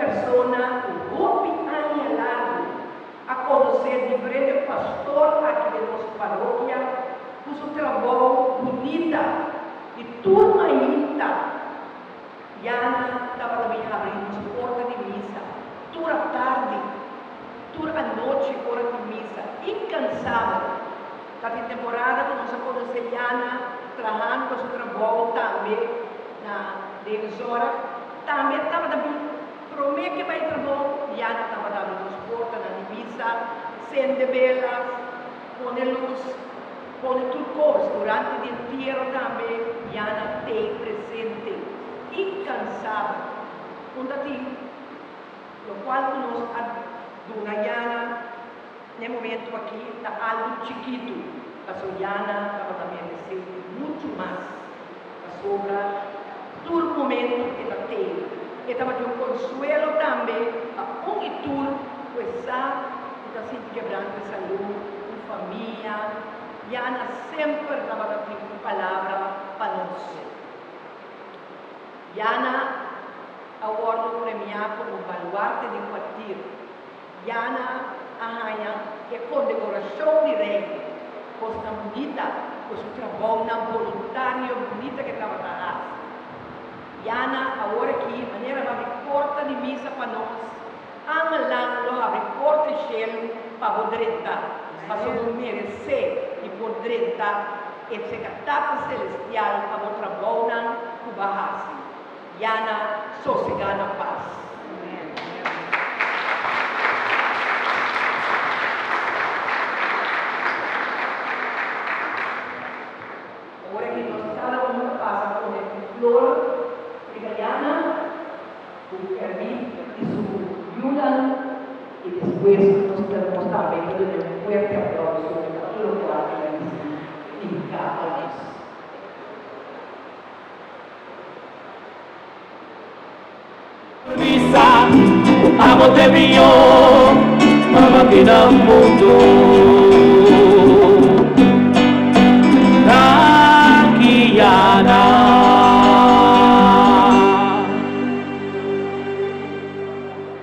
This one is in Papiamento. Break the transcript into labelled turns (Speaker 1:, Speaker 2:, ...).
Speaker 1: persona ku hopi aña largu a konosé diferente pastor aki den nos parokia ku su trabou bunita di tur mainta. Yana tabata bin habri nos porta di misa tur atardi, tur anochi ora di misa, inkansabel. Ta tin temporada ku nos a konosé Yana trahando su trabou tambe na den zorg. Tambe tabata bin promé ke bai trabou, Yana tabata habri nos portanan di misa, sende bela, pone lus, pone tur kos. Durante di entiero tambe Yana tei presente, inkansabel. Un ta tin lokual ku nos a duna Yana. N'e momento aki ta algu chikitu, paso Yana tabata meresé muchu mas, pasobra tur momento e ta tene. E tabatin un konsuelo tambe pa un i tur ku e sa ku ta sinti kebrante salú, un famia. Yana semper tabata tin un palabra pa nos. Yana a wòrdu premiá komo baluarte di kwartier. Yana a haña e kondekorashon di rei. Kosnan bunita ku su trabounan boluntario bunita ke tabata hasi. Yana awor aki manera habri porta di misa pa nos, angelnan lo habri porta di shelu pa bo drenta, paso bo meresé di por drenta e seka Tata Selestial pa bo trabounan ku bo a hasi. Yana sosegá na pas. Ora ki nos kada un ta pasa pone un flor riba Yana ku pèrmit di su yunan i despues nos ta nos tambe ta duna un fuerte aplauso pa tur lokual el a risibí di kada nos.
Speaker 2: Bisa ku abo te mihó mama ki na mundu.